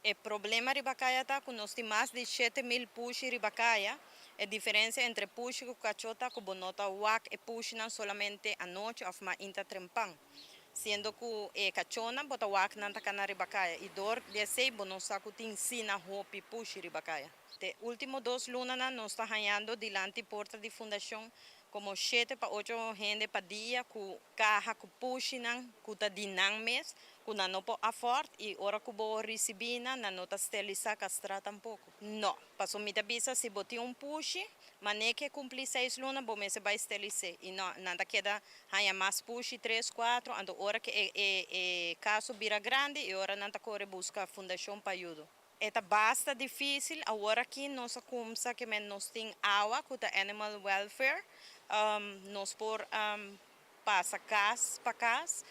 E problema riba caya ta cu nos tin mas di 7 mil pushi riba caya. E diferencia entre pushi y cacho ta cu bo no ta wak e pushi nan solamente anochi of mainta trempan. Siendo cu e cachonan bo ta wak nan ta cana riba caya y door di esey bo no sa cu tin asina hopi pushi riba caya. E ultimo 2 luna nan nos ta hayando dilanti porta di fundacion como 7 pa 8 hende pa dia cu caha cu pushi nan cu ta di nan mes cu nan no por afford y ora cu bo ricibi nan, nan no ta steriliza, castra tampoco. No, paso mi ta bisa si bo tin un pushi, mane cu cumpli 6 luna bo mester bay steriliza y no nan ta keda haya mas pushi 3, 4, anto ora cu e caso bira grandi y ora nan ta core busca fundacion pa ayuda. Ta basta dificil, awor aki nos a cuminsa cu nos tin AWA, cu ta Animal Welfare, nos por pasa cas pa cas,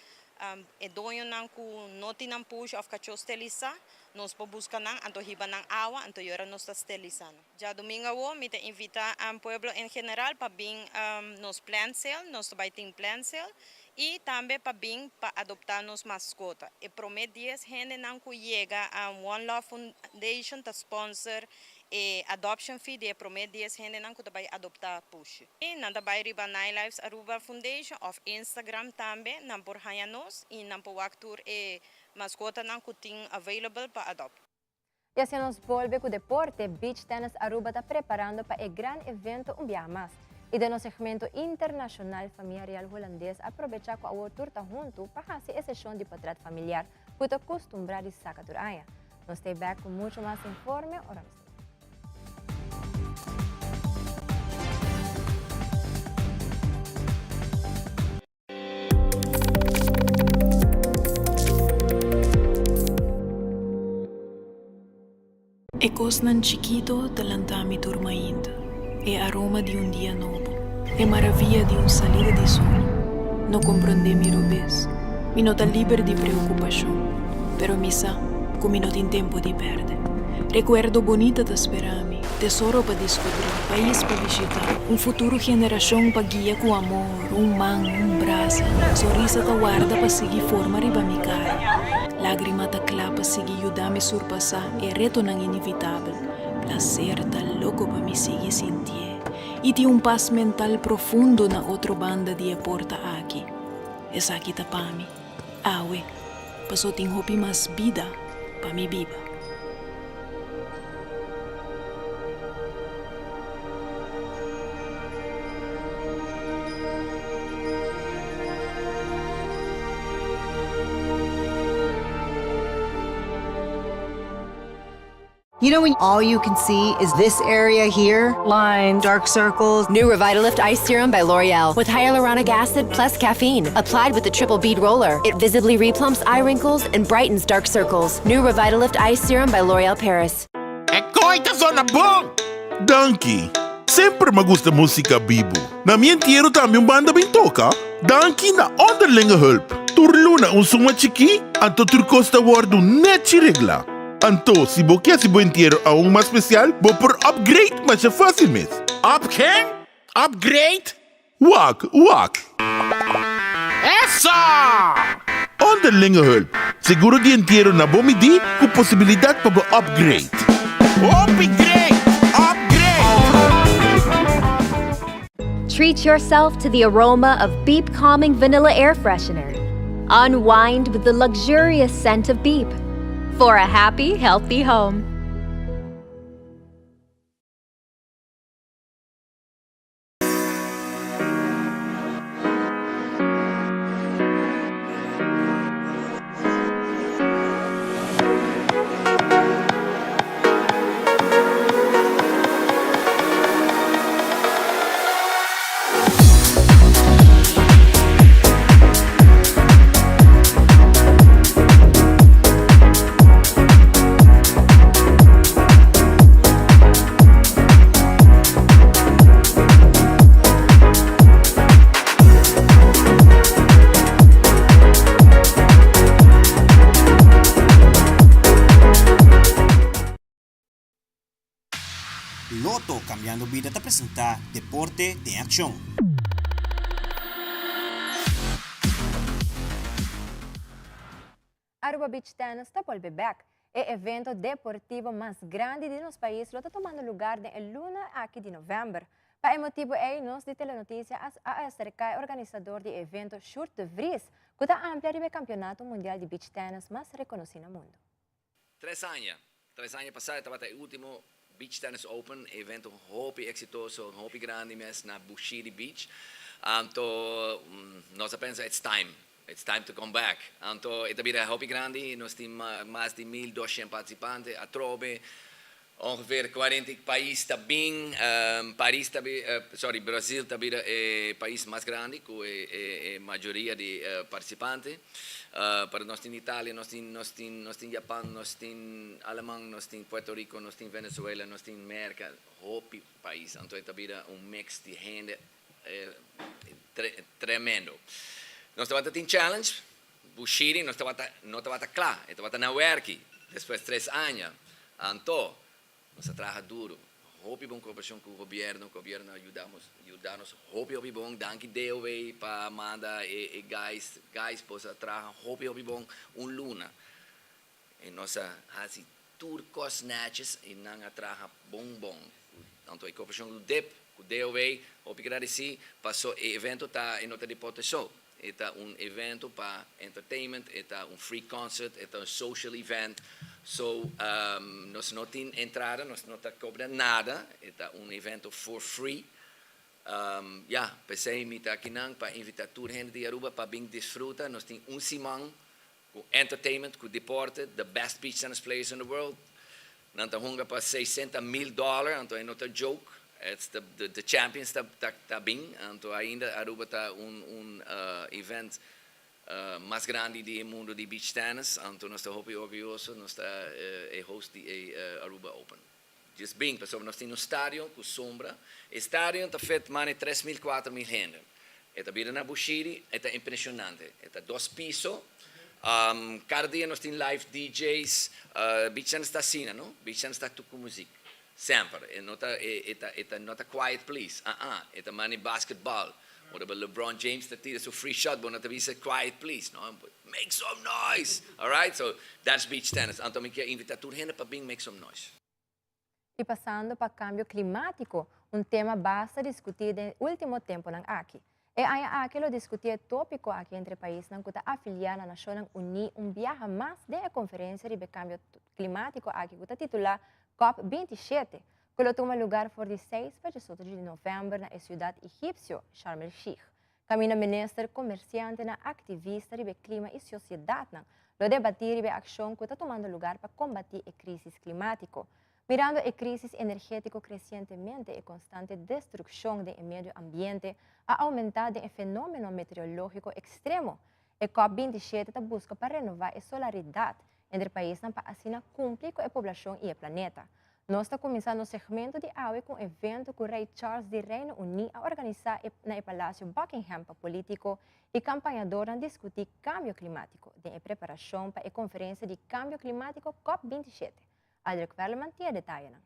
e doño nan cu no tin nan pushi of cacho steriliza, nos por busca nan, anto hiba nan AWA, anto ora nos ta sterilizando. Diadomingo awo, mi ta invita e pueblo en general pa bin nos plant sale, nos tambe tin plant sale, y tambe pa bin pa adopta nos mascota. E prome 10 hende nan cu yega a One Love Foundation ta sponsor e adoption fee di e prome 10 hende nan cu bay adopta pushi. Y nan ta bay riba Nine Lives Aruba Foundation of Instagram tambe, nan por haya nos y nan por wak tur e mascota nan cu tin available pa adopt. Y asina nos bolbe cu deporte, Beach Tennis Aruba ta preparando pa e gran evento un biaha mas. Y den segmento internacional, famia real Hulandes a aprovecha cu e tur ta hunto pa haci e sesion di portret familiar. ku ta kustumbrá di saka tur aña. Nos ta e bèk ku muchu mas informe ora nos ta bèk. E kosnan chikito ta lanta mi tur mainta, e aroma di un dia nobo, e maravia di un salida di sol. No komprondé mi robes, mi no ta liber di preokupashon, pero mi sa ku mi no tin tempu di pèrdè. Rekuerdo bonita ta spera mi, tesoro pa diskubrí, pais pa bishitá, un futuro generashon pa guia ku amor, un man, un brasa, sonrisa ta warda pa sigui forma riba mi kara. Lágrima ta kla pa sigui yuda mi surpasá e retonan inevitabel. Plaser ta loko pa mi sigui sintié i tin un pas mental profundo na otro banda di e porta aki. Esaki ta pa mi, awe, paso tin hopi mas bida pa mi biba. You know when all you can see is this area here? Lines, dark circles. New Revitalift Ice Serum by L'Oreal with hyaluronic acid plus caffeine. Applied with the triple bead roller. It visibly replumps eye wrinkles and brightens dark circles. New Revitalift Ice Serum by L'Oreal Paris. E koi ta zona bon! Danki! Semper m'a gusta musica bibu. Na mi entiero tambe un banda bin toca. Danki na Onderlinge Hulp. Tur luna un suma chikí, anto tur kos ta wordu nechi reglá. Anto, si bo ke hasi bo entiero aun mas spesial, bo por upgrade masha fásil mes. Up ken? Upgrade? Wak, wak! Eso! Onderlinge Hulp, seguro di entiero na bo midí ku posibilidat pa bo upgrade. Hopi great! Upgrade! Treat yourself to the aroma of Beep Calming Vanilla Air Freshener. Unwind with the luxurious scent of Beep for a happy, healthy home. Lotto Cambiando Bida ta presenta Deporte den Accion. Aruba Beach Tennis ta bolbe bek. E evento deportivo mas grandi di nos pais lo ta tumando lugar den e luna aki di november. Pa e motibo ei nos di Telenoticia a a acerca e organisador di e evento Sjoerd de Vries cu ta amplia riba e campeonato mundial di beach tennis mas reconoci na mundo. Tres aña. Tres aña pasá e tabata e último Beach Tennis Open, e evento hopi eksitoso, hopi grandi mes na Bushiri Beach. Anto nos a pensa it's time, it's time to come back. Anto e ta bira hopi grandi, nos tin mas di 1200 partisipante atrobe. Ongeveer cuarenta pais ta bin, Paris ta sorry Brazil ta bira e pais mas grandi cu e mayoria di participante. Pero nos tin Italia, nos tin nos tin nos tin Japan, nos tin Aleman, nos tin Puerto Rico, nos tin Venezuela, nos tin Merca, hopi pais. Anto e ta bira un mix di hende tremendo. Nos tabata tin challenge, Bushiri nos tabata no tabata kla, e tabata na werki despues tres aña. Anto nos a traha duro, hopi bon koperashon ku gobierno, gobierno a yuda nos yuda nos hopi hopi bon, danki DOW pa manda e e guys, guys boso a traha hopi hopi bon un luna i nos a hasi tur kos netjes i nan a traha bon bon. Anto e koperashon ku dip, ku DOW, hopi gradisí paso e evento ta e no ta deporte so. E ta un evento pa entertainment, e ta un free concert, e ta un social event. So nos no tin entrada, nos no ta cobra nada, e ta un evento for free. Ya, p'esey mi ta akinan pa invita tur hende di Aruba pa bin disfruta. Nos tin un siman. Ku entertainment, ku deporte, the best beach tennis players in the world. Nan ta hunga pa 600 mil dollar, anto e no ta joke. It's the, the, the champions ta, ta, ta bin, anto ainda Aruba ta un, un uh, event uh, mas grandi di mundo di beach tennis, anto nos ta hopi orguyoso, nos ta uh, e host di e uh, Aruba Open. Just bin, pasobra nos tin un stadion ku sombra. E stadion ta fit mane 3 mil, 4 mil hende. E ta bira na Bushiri, e ta impresionante. E ta dos piso. Cada dia nos tin live DJs. Beach tennis ta asina, no? Beach tennis ta ku muzik. Semper. E no ta, e, ta, e ta, no ta quiet please. Ah, ah. E ta mane basketball. Ora LeBron James ta tira su free shot, bo no ta bisa quiet please, no? Make some noise! All right? So, that's beach tennis. Anto mi ke invita tur hende pa bin make some noise. I pasando pa kambio klimátiko, un tema basta diskutí den último tempunan aki. E aña aki lo diskutí e tópiko aki entre paisnan ku ta afiliá na Nashonnan Uní un biaha mas den e konferensia riba e kambio klimátiko aki ku ta titulá COP27, ku lo tuma lugá for di 6 pa 18 di novèmber na e siudat egipsio Sharm el Sheikh. Kaminda minister, komersiantenan, aktivista riba e klima i sosiedatnan lo debatí riba e akshon ku ta tumando lugá pa kombatí e krísis klimátiko. Mirando e krísis energétiko kresientemente e konstante destrukshon den e medio ambiente a oumentá den e fenómeno meteorológiko ekstremo. E COP27 ta buska pa renová e solaridat entre paisnan pa asina kumpli ku e poblashon i e planeta. Nos ta kuminsá nos segmento di awe ku un evento ku Rei Charles di Reino Uní a organisá na e Palasio Buckingham pa polítiko i kampañadornan diskutí kambio klimátiko den e preparashon pa e konferensia di kambio klimátiko COP27. Aldrich Werleman tin e detayenan.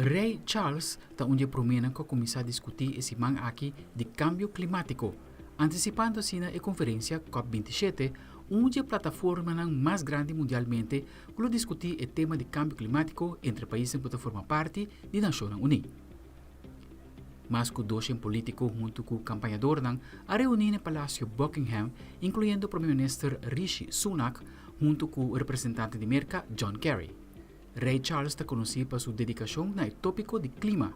Rei Charles ta un di e proménan ku a kuminsá diskutí e siman aki di kambio klimátiko, antisipando asina e konferensia Cop 27, un di e plataformanan mas grandi mundialmente ku lo diskutí e tema di kambio klimátiko entre paisnan ku ta forma parti di Nashonnan Uní. Mas ku doshen polítiko huntu ku kampañadornan a reuní na e Palasio Buckingham, inkluyendo Prome Minister Rishi Sunak huntu ku representante di Merka John Kerry. Rei Charles ta konosí pa su dedikashon na e tópiko di klima.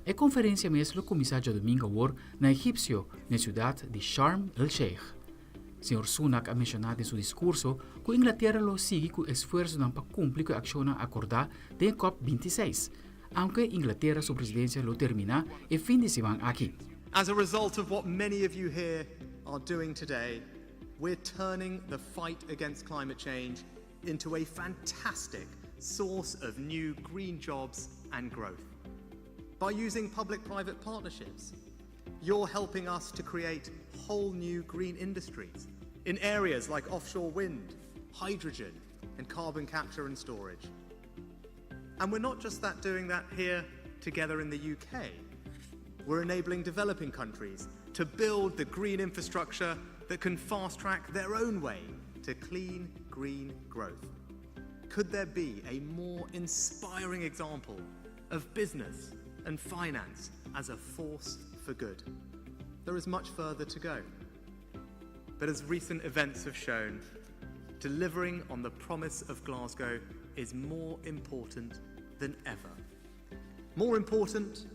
E konferensia mes lo kuminsá djadumingu awor na Egipsio, na e siudat di Sharm el Sheikh. Señor Sunak a menshoná den su diskurso ku Inglatera lo sigui ku esfuersonan pa kumpli ku e akshonnan akordá den e Cop 26, aunke Inglatera su presidensia lo terminá e fin di siman aki. As a result of what many of you here are doing today, we're turning the fight against climate change into a fantastic source of new green jobs and growth. By using public-private partnerships, you're helping us to create whole new green industries in areas like offshore wind, hydrogen, and carbon capture and storage. And we're not just that doing that here together in the UK. We're enabling developing countries to build the green infrastructure that can fast track their own way to clean, green growth. Could there be a more inspiring example of business and finance as a force for good? There is much further to go. But as recent events have shown, delivering on the promise of Glasgow is more important than ever. More important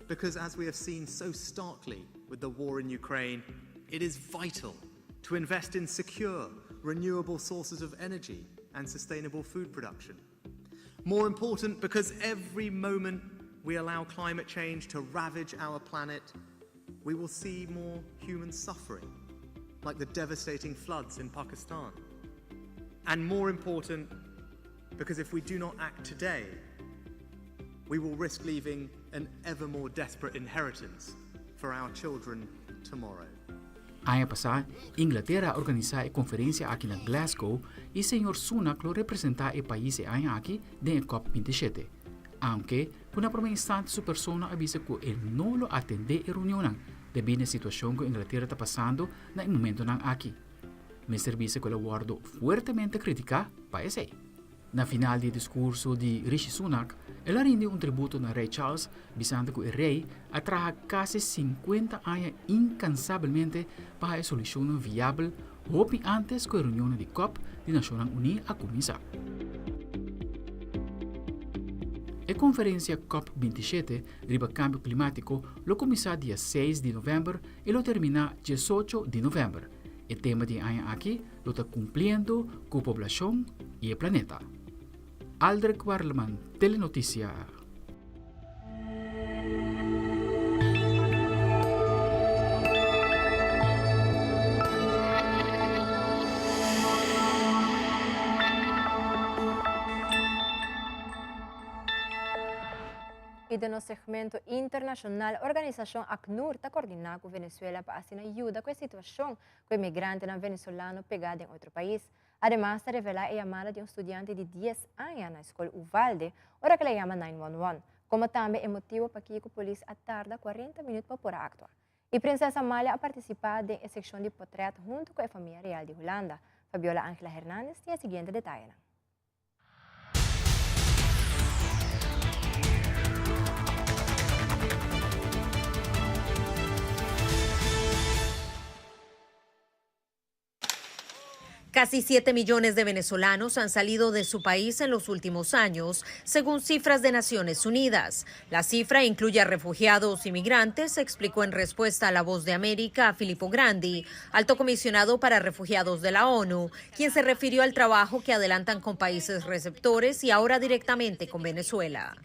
because, as we have seen so starkly with the war in Ukraine, it is vital to invest in secure, renewable sources of energy and sustainable food production. More important because every moment we allow climate change to ravage our planet, we will see more human suffering, like the devastating floods in Pakistan. And more important, because if we do not act today, we will risk leaving an ever more desperate inheritance for our children tomorrow. Aña pasá, Inglatera a organisá e konferensia aki na Glasgow i señor Sunak lo representá e pais e aña aki den e Cop 27. Aunke ku na promé instante su persona a bisa ku e no lo atendé e reunionnan debí na e situashon ku Inglatera ta pasando na e momentonan aki. Mester bisa ku el a wòrdu fuertemente kritiká pa esei. Na final di e diskurso di Rishi Sunak, el a rindi un tributo na Rei Charles bisando ku e rei a traha kasi sinkuenta aña inkansabelmente pa haña solushonnan viabel hopi ántes ku e reunionnan di cop di Nashonnan Uní a kuminsá. E konferensia cop 27 riba kambio klimátiko lo kuminsá dia seis di novèmber i lo terminá diesocho di novèmber. E tema di e aña aki lo ta Kumpliendo ku Poblashon i e Planeta. Aldrich Warleman, Telenotisia. I den nos segmento internashonal, organisashon ACNUR ta koordiná ku Venezuela pa asina yuda ku e situashon ku e migrantenan venezolano pegá den otro pais. Ademas ta revelá e yamada di un studiante di dies aña na skol Uvalde ora ku el a yama 911, komo tambe e motibu pakiko polis a tarda kuarenta minüt pa por a aktua. I Prinsesa Amalia a partisipá den e sekshon di potrèt huntu ku e famia real di Hulanda. Fabiola Angela Hernandez tin e siguiente detayenan. Casi 7 millones de venezolanos han salido de su país en los últimos años, según cifras de Naciones Unidas. La cifra incluye a refugiados y migrantes, explicó en respuesta a La Voz de América a Filippo Grandi, alto comisionado para refugiados de la ONU, quien se refirió al trabajo que adelantan con países receptores y ahora directamente con Venezuela.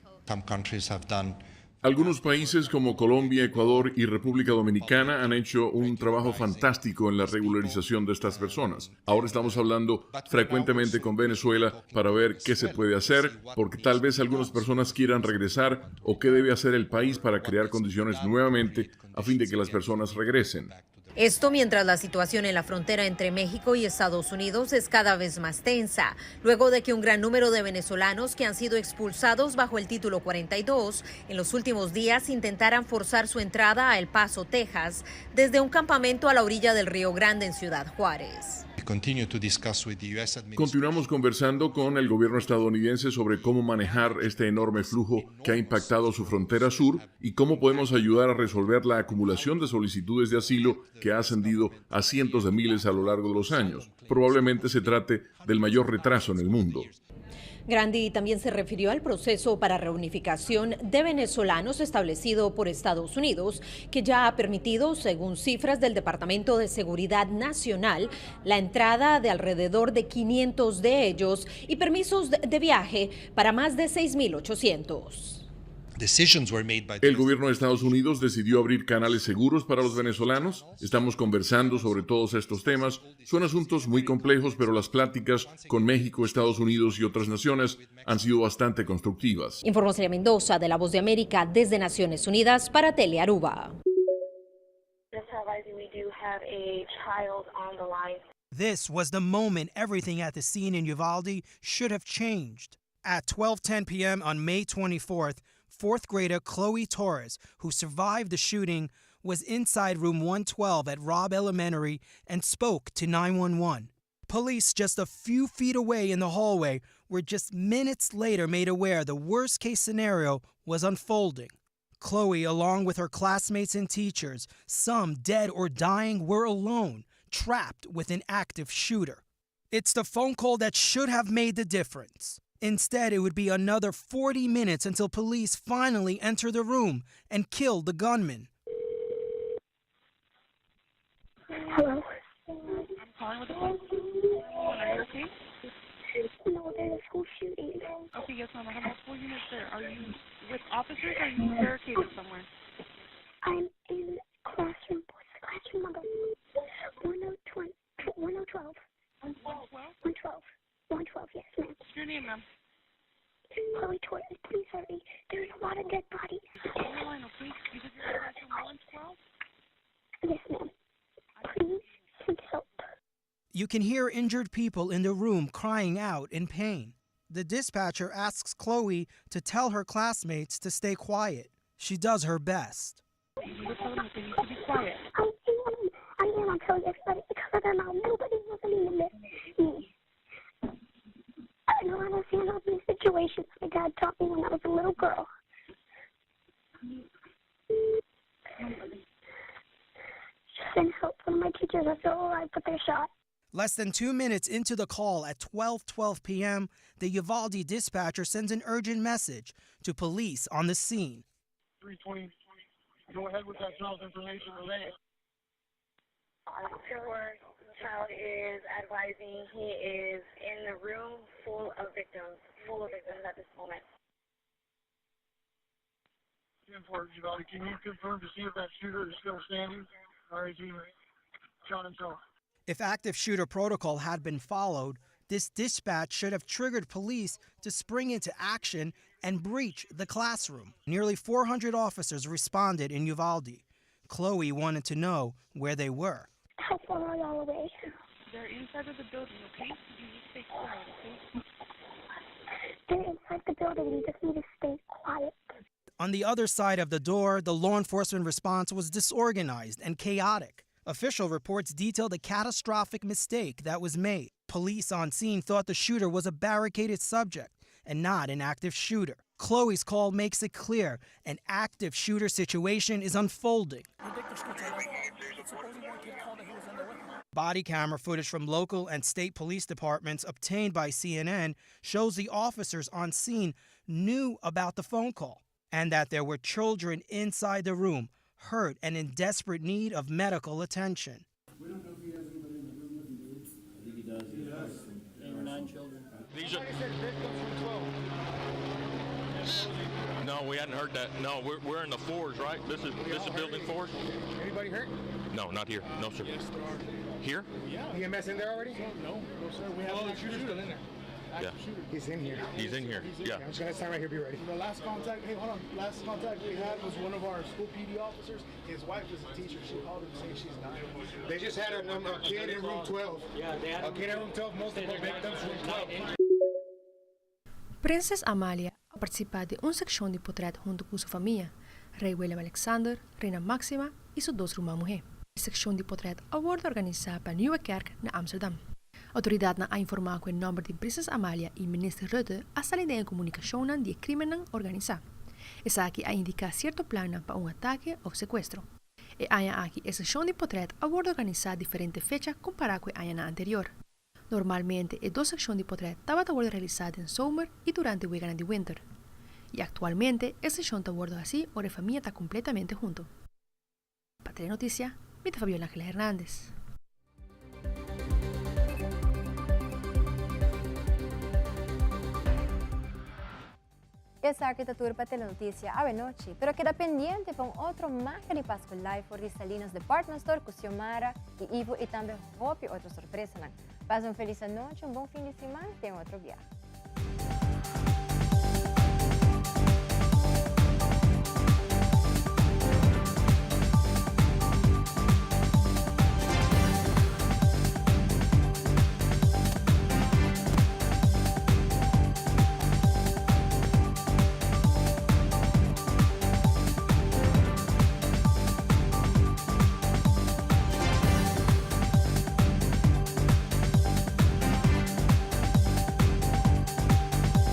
Algunos países como Colombia, Ecuador y República Dominicana han hecho un trabajo fantástico en la regularización de estas personas. Ahora estamos hablando frecuentemente con Venezuela para ver qué se puede hacer, porque tal vez algunas personas quieran regresar o qué debe hacer el país para crear condiciones nuevamente a fin de que las personas regresen. Esto mientras la situación en la frontera entre México y Estados Unidos es cada vez más tensa, luego de que un gran número de venezolanos que han sido expulsados bajo el título 42 en los últimos días intentaran forzar su entrada a El Paso, Texas, desde un campamento a la orilla del Río Grande en Ciudad Juárez. Continuamos conversando con el gobierno estadounidense sobre cómo manejar este enorme flujo que ha impactado su frontera sur y cómo podemos ayudar a resolver la acumulación de solicitudes de asilo que ha ascendido a cientos de miles a lo largo de los años. Probablemente se trate del mayor retraso en el mundo. Grandi también se refirió al proceso para reunificación de venezolanos establecido por Estados Unidos, que ya ha permitido, según cifras del Departamento de Seguridad Nacional, la entrada de alrededor de 500 de ellos y permisos de viaje para más de 6.800. El gobierno de Estados Unidos decidió abrir canales seguros para los venezolanos. Estamos conversando sobre todos estos temas. Son asuntos muy complejos, pero las pláticas con México, Estados Unidos y otras naciones han sido bastante constructivas. Informó Celia Mendoza de La Voz de América desde Naciones Unidas para Telearuba. This was the moment everything at the scene in Uvalde should have changed. At 12:10 p.m. on May 24th, fourth grader Chloe Torres, who survived the shooting, was inside room 112 at Robb Elementary and spoke to 911. Police just a few feet away in the hallway were just minutes later made aware the worst case scenario was unfolding. Chloe, along with her classmates and teachers, some dead or dying, were alone, trapped with an active shooter. It's the phone call that should have made the difference. Instead, it would be another 40 minutes until police finally enter the room and kill the gunman. Hello. I'm calling with the Are you okay? No, there's a school shooting. Okay, yes, ma'am. I have multiple units there. Are you with officers or are you barricaded somewhere? I'm in classroom. What's the classroom number? 1012. 1012. 112. 112, yes, ma'am. What's your name, ma'am? Chloe Torres, please hurry. There's a lot of dead bodies. Hold the line, okay? You said you're in classroom 112? Yes, ma'am. Please send help. You can hear injured people in the room crying out in pain. The dispatcher asks Chloe to tell her classmates to stay quiet. She does her best. You need to tell them that they need to be quiet. I am. I am. I'm telling everybody to cover their mouth. Nobody's listening to me. know how to handle these situations. My dad taught me when I was a little girl. Just help. One of my teachers are still alive, but they're shot. Less than two minutes into the call at 12:12 p.m., the Uvalde dispatcher sends an urgent message to police on the scene. 320, go ahead with that child's information relay. Officer child is advising he is in the room full of victims, full of victims at this moment. 10-4, Uvalde, can you confirm to see if that shooter is still standing or is he shot himself? If active shooter protocol had been followed, this dispatch should have triggered police to spring into action and breach the classroom. Nearly 400 officers responded in Uvalde. Chloe wanted to know where they were. How far are y'all away? They're inside of the building, okay? You just stay quiet, okay? They're inside the building. You just need to stay quiet. On the other side of the door, the law enforcement response was disorganized and chaotic. Official reports detailed a catastrophic mistake that was made. Police on scene thought the shooter was a barricaded subject and not an active shooter. Chloe's call makes it clear an active shooter situation is unfolding. Body camera footage from local and state police departments obtained by CNN shows the officers on scene knew about the phone call and that there were children inside the room, hurt and in desperate need of medical attention. We don't know if he has anybody in the room with him, do we? I think he does. He does. There were nine children. These are. said victims from 12. No, we hadn't heard that. No, we're, we're in the fours, right? This is this is building fours. Anybody hurt? No, not here. No, sir. Yes, there are. Here? Yeah. EMS in there already? No, no, sir. We have oh, the shooter's still in there. Yeah. He's in here. He's in here. Yeah. I'm just gonna stand right here. Be ready. The last contact. Hey, hold on. Last contact we had was one of our school PD officers. His wife is a teacher. She called him saying she's not. They just had a, number, a kid in room 12. Yeah, they had a kid in room 12. Multiple victims. Room 12. Prinses Amalia a participa den un sesion di portret hunto cu su famia, Rey Willem Alexander, Reina Maxima y su dos ruman muhe. E sesion di portret a wordo organisa pa Nieuwe Kerk na Amsterdam. Autoridadnan a informa cu e nomber di Prinses Amalia y Minister Rutte a sali den e comunicacionnan di e crimennan organisa. Esaki a indica cierto plannan pa un atake of secuestro. E aña aki e sesion di portret a wordo organisa diferente fecha compara cu e añanan anterior. Normalmente e dos sesion di portret tabata wordo realisa den zomer y durante weganan di winter. Y actualmente e sesion ta wordo haci ora e famia ta completamente hunto. Pa Telenoticia, mi ta Fabiola Angela Hernandez. Esaki ta tur pa Telenoticia awe nochi, pero keda pendiente pa un otro Magia di Pascu Live for di Salinas Department Store cu Xiomara y Ivo y tambe hopi otro sorpresanan. Pasa un feliz anochi, un bon fin di siman, te un otro biaha.